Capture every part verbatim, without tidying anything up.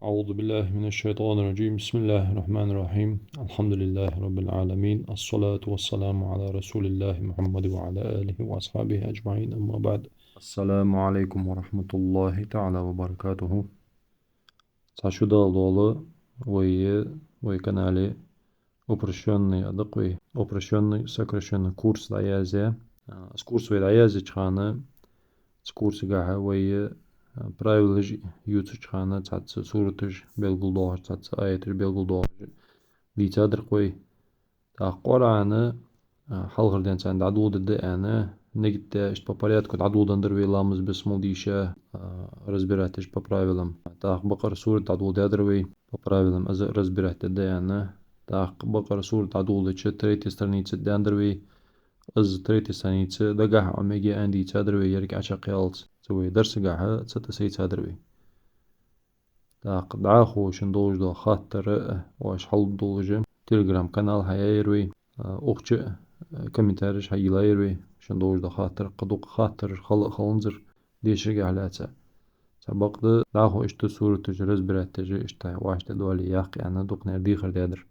أعوذ بالله من الشيطان الرجيم. بسم الله الرحمن الرحيم. الحمد لله رب العالمين. الصلاة والسلام على رسول الله محمد وعلى آله وأصحابه أجمعين. أما بعد. السلام عليكم ورحمة الله تعالى وبركاته. Цхьа шу дала дола вай, вай канале упрощённый, а дакъ вай, упрощённый, сокращённый курс дӀаязъяь. А, из курс вай дӀаязъяьча хана, цу курсагахьа вай, а, правилаш ювцача хана, цхьацца сураташ белгалдоахаш, цхьацца аяташ белгалдоахаш дийцадар-кх вай. ТӀаккха Къуръан, а, хьалхара денз царна дӀадоладергда аьнна, нигат даь, иштта по порядку дӀадоладеннадар вай, ламаз, бисмал дийша, а, разбирать деш по правилам. ТӀаккха Бакъара сурат дӀадоладаьдар вай по правилам, из разбирать дергда аьнна. ТӀаккха Бакъара сурат дӀадоладича, третья страница даьннадар вай, из третья страница дагахьа Ӏомаергья аьнна дийцадар вай, еррига Ӏочакхъяллалца. Цу вай дарсагахьа цу тӀа сайцадар вай. ТӀаккха дӀахо шун долаш дола хаттар а, оаш хьалдолаш, телеграм-канал хьаяьяр вай, а, укх чу а, а, комментареш хьайийллаяр вай, шун долаш дола хаттар, кхы дукха хаттараш хала а хиланзар дешаргахьа лаьца. Цхьабакъда дӀахо иштта сураташ разбирать деш, иштта вӀаштӀехьадоале яккха аьнна, дукханера дехар даьдар.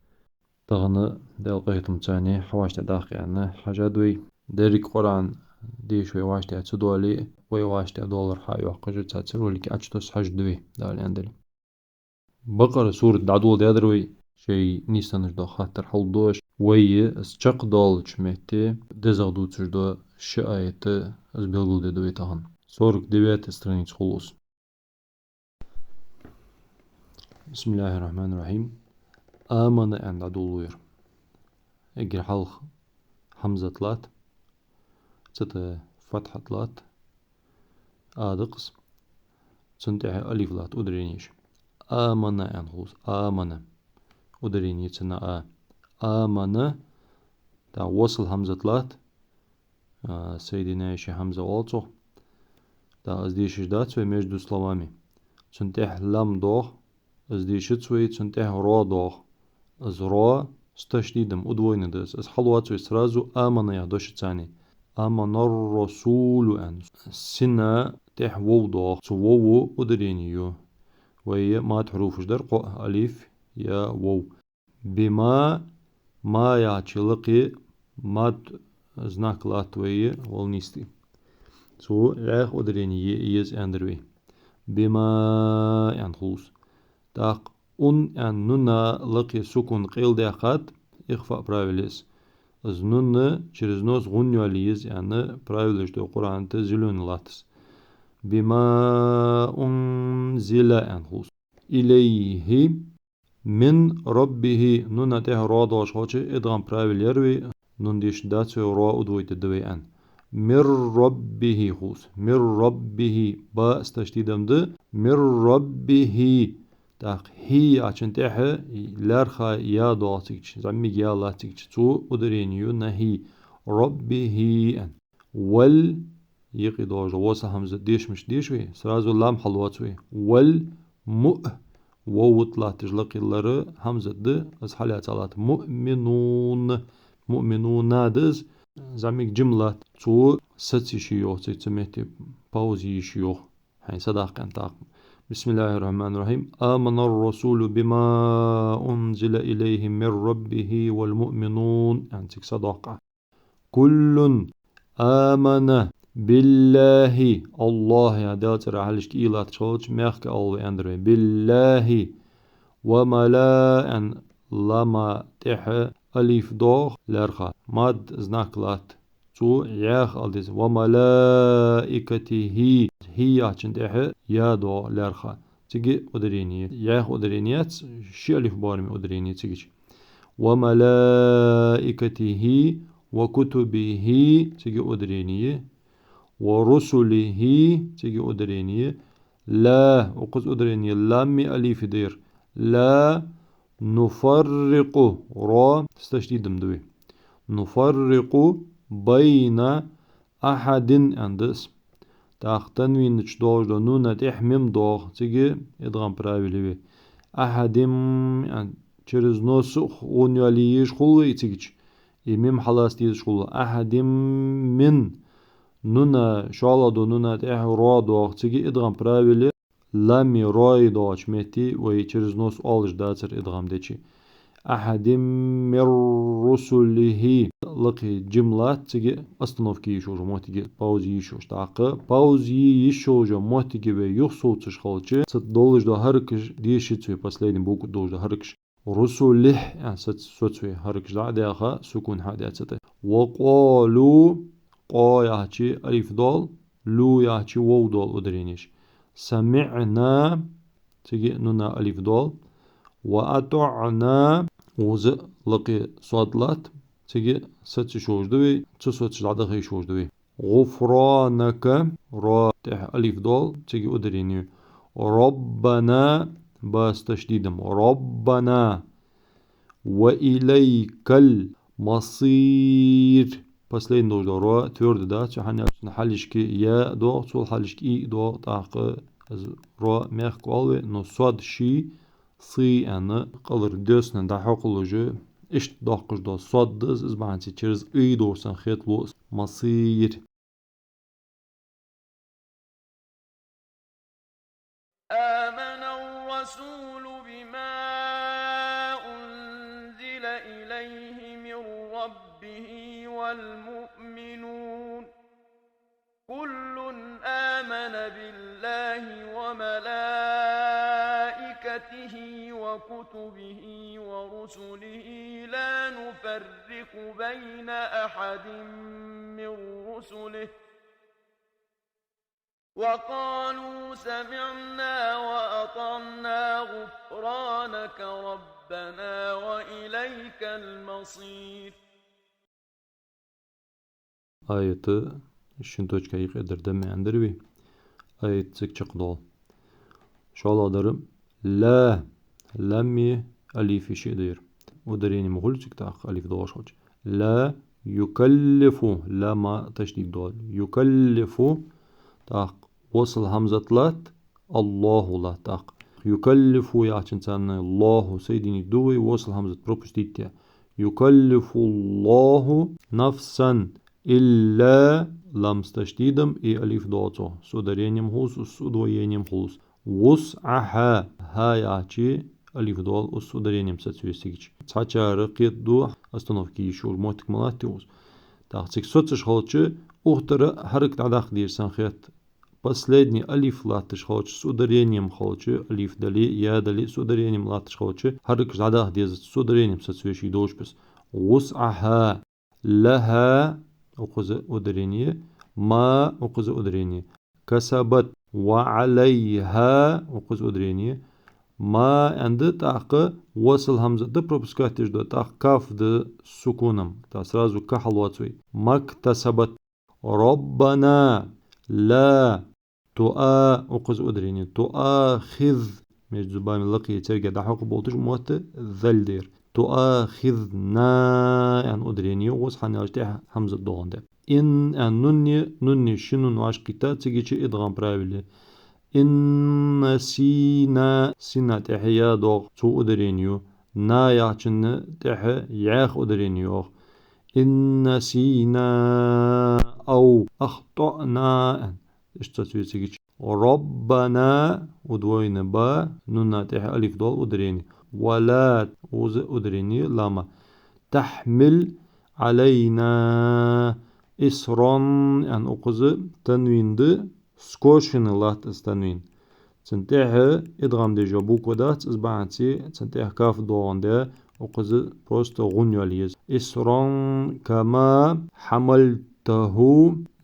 Тахан, Даьла къахетамца, хьа вӀаштӀехьадаккха аьнна хьажад вай. Деррига Къуръан деша вай вӀаштӀехьа ца доале, вай вӀаштӀехьадоалар хьайоаккхаш, цхьацца ролик Ӏочутосса хьажаргда вай, Дала аьннадале. Бакъара сурат дӀадоладаьдар вай, шоай нийсденна дола хаттар хьалдоаш. Вай из чакхдоалача метте дезагӀа дувцаш дола ши аят из белгалдергда вай тахан. Сорок девятая страница хул из. بسم الله الرحمن الرحيم. آمن аьнна дӀадоладу ер. Эггара хьалха хьамзат латт, цу тӀа фатхьат латт, а да-кх из. Цунна тӀехьа алиф латт, ударени еш. آمن аьнна хул из. آمن. Ударени ца на а. آمن. ТӀаккха васл хьамзат латт, а, соединяющая хьамза оал цох. ТӀаккха из дешаш дац вай между словами. Цунна тӀехьа лам доагӀа, из дешац вай, цунна тӀехьа ро доагӀа. Из ро с ташдидом, удвоенный да из. Из хьалоац вай сразу آمن яха дешаца. آمن الرسول аьнна. Сина тӀехьа вов доагӀа. Цу вова ударени ю. Вай мадд хьуруфаш дар кхоъ: алиф, я, вов. بما, ма яхача лакхе мадд знак латт вай волнистый. Цу йӀах ударени е еза аьннадар вай. بما аьнна хул из. ТӀаккха ун аьнна нуна лакхе сукун къайладаьккхад, ихфаъ правило я из. Из нуна через нос гӀунна йоалае еза аьнна правилаш да Къуръана тӀа, зелёный латт из. بما أنزل аьнна хул из. إليه من ربه, нуна тӀехьа ро доагӀаш хилча, идгӀам правило яр вай, нун дешаш дац вай, ро удвоить дергда вай аьнна. من ربه хул из. من ربه, ба с ташдидом да, من ربه. ТӀаккха хӀи яхачун тӀехьа лаьрххӀа я доагӀа цига чу, зӀамига я латт цига чу, цу ударени ю на хӀи. ربه аьнна. Вал, юкъе доагӀаш дола васл хьамза дешаш ма дий вай, сразу лам хьалоац вай. Вал муъ, вов вут латташ лакхе лар хьамзат да, из хьалаьца латт. مؤمنون, مؤمنون да из, зӀамига джим латт, цо саца йиш йоагӀа цига, цу метте пауза е йиш йоагӀа. Хьайна садаккха аьнна тӀаккха. بسم الله الرحمن الرحيم. آمن الرسول بما أنزل إليه من ربه والمؤمنون аьнна цига садоаккх Ӏа. كل آمن بالله, الله яха Даьла цӀерах хьалхашка и латташ хилча, мягкий алал вай аьннадар вай. بالله. وملا аьнна лама тӀехьа алиф доагӀа лаьрххӀа. Мадд знак латт. Цу йӀах ала деза. وملائكته. ХӀи яхачун тӀехьа я доагӀа лаьрххӀа. Цига ударени я. ЙӀах ударени яц, ши алиф боараме ударени я цига чу. وملائكته وكتبه, цига ударени я. ورسله, цига ударени я. لا, укхаза ударени я ламеи алифеи да ер. لا نفرق, ро с ташдидом да вай. نفرق بين أحد аьнна да из. ТӀаккха танвина чу доагӀаш дола нуна тӀехьа мим доагӀа, цига идгӀам правило я вай. أحد аьнна, через нос гӀунна йоалае езаш хул вай цига чу. И мим хьалаца дезаш хул. أحد من, нуна, шоллагӀа дола нуна тӀехьа ро доагӀа, цига идгӀам правило я. ламеи рои доагӀача метте вай через нос оалаш дацар идгӀам деча. أحد من رسله. Лакхе джим латт, цига остановка е йиш йолча моттиге, пауза е йиш йолча. ТӀаккха пауза е йиш йолча моттиге вай юхасовцаш хилча, цу долаш дола хӀаракаш дешац вай, последний буква долаш дола хӀаракаш. رسله, аьнна, соц-, соц вай, хӀаракаш дӀа а даьха, сукун хьа а даь цу тӀа. وقالوا, къо яхача алиф доал, лу яхача вов доал ударенеш. سمعنا, цига нуна алиф доал. وأطعنا, укхаза лакхе сод латт, цига соц йиш йолаш да вай, цу соцаш дӀадаха йиш йолаш да вай. غفرانك, ро тӀехьа алиф доал, цига ударени. ربنا, ба с ташдидом. ربنا. وإليك المصير. Последний долаш дола ро твёрдый дац, цу хӀана аьлча цун хьалхашка я доагӀа, цул хьалхашка и доагӀа, тӀаккха из ро мягко оал вай, но сод ший, сы аьнна, кӀалхара доьзна дӀахьокхалуш, иштта доаккхаш дола сод да из, из бахьанца через и доагӀаш санна хеталу из. مصير. آمن الرسول بما أنزل إليه من ربه والمؤمنون، كل آمن بالله وملائكته وكتبه ورسله لا نفرق بين أحد من رسله وقالوا سمعنا وأطعنا غفرانك ربنا وإليك المصير. Аята шин точка юкъе дар да маӀан дар вай. Аят цига чакхдоал. ШоллагӀдар ла, ламеи алифеи шиъ да ер. Ударени ма хулий цига тӀаккха алиф доагӀаш хилча. لا يكلف, лама ташдид доал. يكلف, тӀаккха васл хьамзат латт, الله латт тӀаккха. يكلف яхачун царна الله соединить ду вай, васл хьамзат пропустить де. يكلف الله نفسا إلا, лам с ташдидом и алиф доагӀа цо. С ударением хулус, с удвоением хулус. وسعها, хӀа яхача алиф доал, укхаза с ударением соц вай цига. Цхьачар кхетаду, остановка е йиш йолаш моттиг ма латт укхаза. ТӀаккха цига соцаш хилча, укх тӀара хӀаракаш дӀадаккха дезаш санна хет. Последний алиф латташ хилча, с ударением хилча, алиф дале, я дале, с ударением латташ хилча, хӀаракаш дӀадаха дезац, с ударением соц вай ший долча беса. وسعها. لها, укхаза ударени, ما, укхаза ударени. كسبت. وعليها, укхаза ударени. Ма аьнна да, тӀаккха васл хьамзат да пропускать деш дола, тӀаккха каф да с сукуном. ТӀаккха сразу ка хьалоац вай. ما اكتسبت. ربنا لا تؤا, укхаза ударени. تؤاخذ, между зубами лакхеи цергеи дӀахьокха болаш мотт заль да ер. تؤاخذنا аьнна ударени я укхаза, хӀана аьлча тӀехьа хьамзат доагӀандаь. إن аьнна нуни, нуни ши нун вӀашагӀкхийтта, цигача идгӀам правило. إن نسينا, сина тӀехьа я доагӀа, цо ударени ю. На яхачунна тӀехьа йӀах ударени йоагӀа. إن نسينا أو أخطأنا аьнна. Иштта соц вай цигача. ربنا, удвоенный ба, нуна тӀехьа алиф доал ударени. ولا, укхаза ударени лама. تحمل علينا إصرا аьнна, укхаза танвин да, скошенный латт из танвин. Цун тӀехьа идгӀам деш йола буква дац, из бахьанца цун тӀехьа каф доагӀандаь, укхаза просто гӀунна йоалае еза. إصرا كما حملته,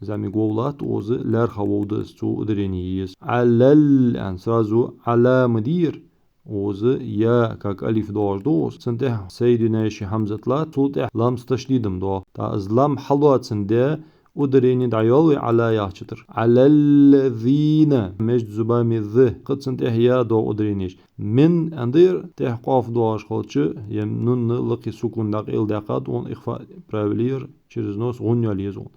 зӀамига вов латт, укхаза лаьрхӀа вов да из, цо ударени е еза. على ال аьнна, сразу على ма дий ер, укхаза я, как алиф доагӀаш да укхаза. Цун тӀехьа соединяющий хьамзат латт, цул тӀехьа лам с ташдидом доагӀа. ТӀаккха из лам хьалоацандаь, ударени дӀайоал вай على яхача тӀара. على الذين, между зубами з, кхы цун тӀехьа я доагӀа ударени еш. من аьнна да ер, тӀехьа къоф доагӀаш хилча, е нунна лакхе сукун дӀакъайладаьккхад, укхун ихфаъ правило я ер, через нос гӀунна йоалае еза укхун.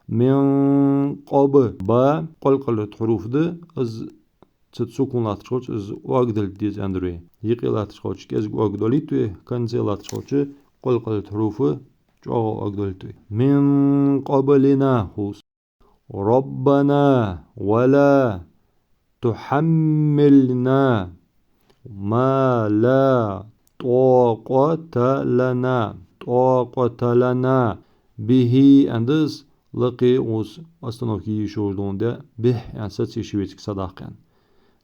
من قبل, ба къалкъалат хьуруф да, из цу тӀа сукун латташ хилча, из оагадалийта деза аьннадар вай. Юкъе латташ хилча кӀезига оагадолийт вай, конце латташ хилча къалкъалат хьуруф чӀоагӀа оагадолийт вай. من قبلنا хул из. ربنا ولا تحملنا ما لا طاقة لنا، طاقة لنا به аьнна да из, лакхе укхаза остановка е йиш йолаш долаш да, به аьнна саца йиш я вай цига садакъа аьнна.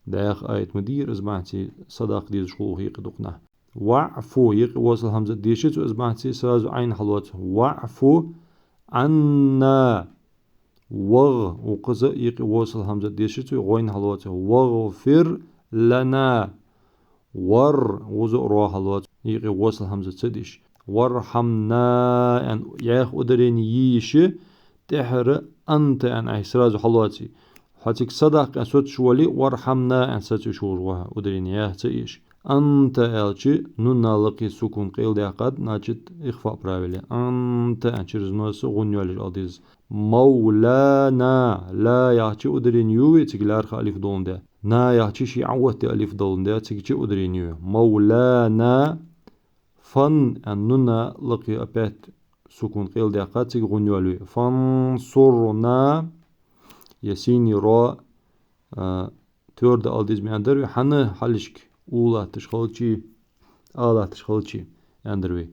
ДӀаьха аят ма дий ер, из бахьанца садакъа дезаш хул укх юкъе дукха нах. واعف, юкъе васл хьамза деша ца веза, из бахьанца сразу Ӏайн хьалоац. واعف عنا. واغ, укхаза юкъе васл хьамза деша ца веза, гӀойн хьалоац. واغفر لنا. Вар, укхаза ро хьалоац, юкъе васл хьамза ца деш. وارحمنا аьнна, яха ударени е йиш я, тӀехьара أنت аьнна Ӏайха сразу хьалоаций. Хьо цига садакъа аьнна соцаш вале, وارحمنا аьнна саца йиш йолаш ва хьо, ударени яха ца еш. أنت аьлча, нуна лакхе сукун къайладаьккхад, значит, ихфаъ правило. أنت аьнна через нос гӀунна йоалаеш ала деза. مولانا, لا яхача ударени ю вай цига, лаьрххӀа алиф долаш да. На яхача ше Ӏооттадаь алиф долаш да, цига чу ударени ю вай. مولانا. فن аьнна нуна лакхе опять сукун къайладаьккхад, цига гӀунна йоалаю вай. فانصرنا, ер син е ро, а, твёрдо ала деза ма аьннадар вай, хӀана, хьалхашка у латташ хилча, а латташ хилча, аьннадар вай.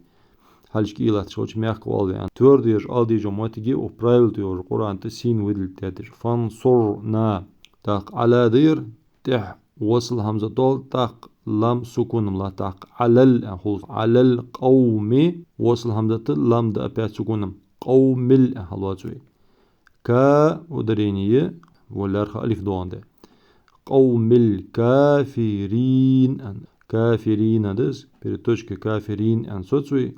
Хьалхашка и латташ хилча, мягко оал вай аьнна. Твёрдо ераш ала дезача моттиге укх правила тӀа йолча Къуръан тӀа син выделить даьд ераш. فانصرنا. ТӀаккха على да ер, тӀехьа васл хьамза долаш, тӀаккха лам сукуном латт, тӀаккха على ال аьнна хул. على القوم, васл хьамза тӀа лам да опять сукуном. قوم ال аьнна хьалоац вай. Ка ударени е, вай лаьрххӀа алиф долаш да. قوم الكافرين аьнна. كافرين да из, перед точкой كافرين аьнна соц вай,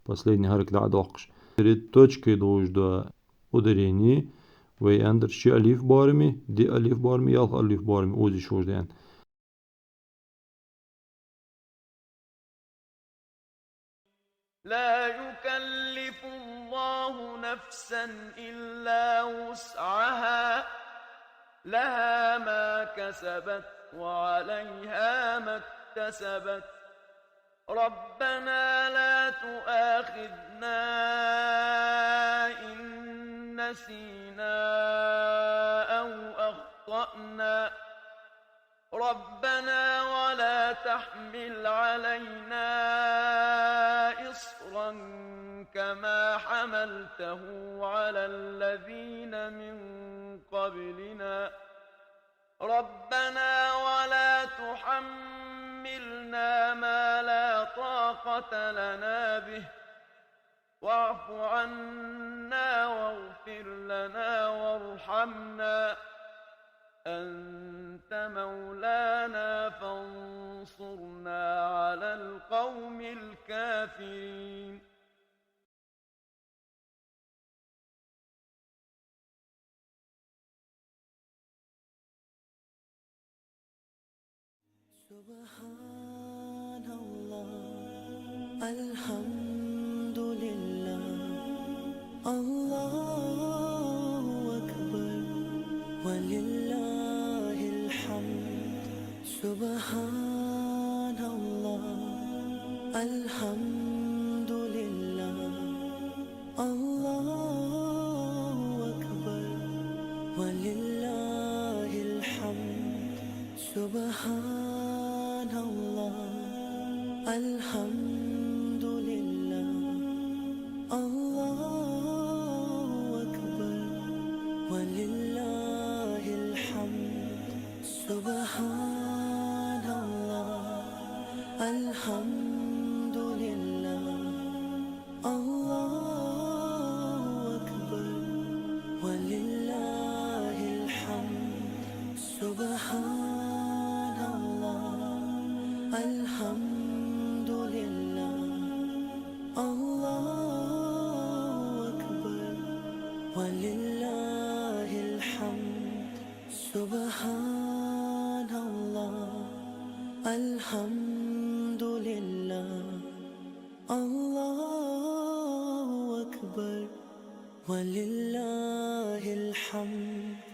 последний хӀарак дӀа а доаккхаш. Перед точкой долаш да ударени, вай аьннадар ши алиф боараме, диъ алиф боараме, ялх алиф боараме укхаза йиш йолаш да аьнна. لا يكلف الله نفسا إلا وسعها، لها ما كسبت وعليها ما اكتسبت. ربنا لا تؤاخذنا إن نسينا أو أخطأنا. ربنا ولا تحمل علينا إصرا كما حملته على الذين من قبلنا. ربنا ولا تحملنا ما لا طاقة لنا به، واعف عنا واغفر لنا وارحمنا، أنت مولانا فانصرنا على القوم الكافرين. سبحان الله، الحمد لله، الله أكبر، ولله الحمد. سبحان الله، الحمد لله، الله أكبر، ولله الحمد. سبحان الله، الحمد لله، الله أكبر، ولله الحمد. سبحان الله، الحمد لله، الله أكبر، ولله الحمد. سبحان الله، الحمد لله، الله أكبر، ولله الحمد. سبحان الله، الحمد لله، الله أكبر، ولله الحمد.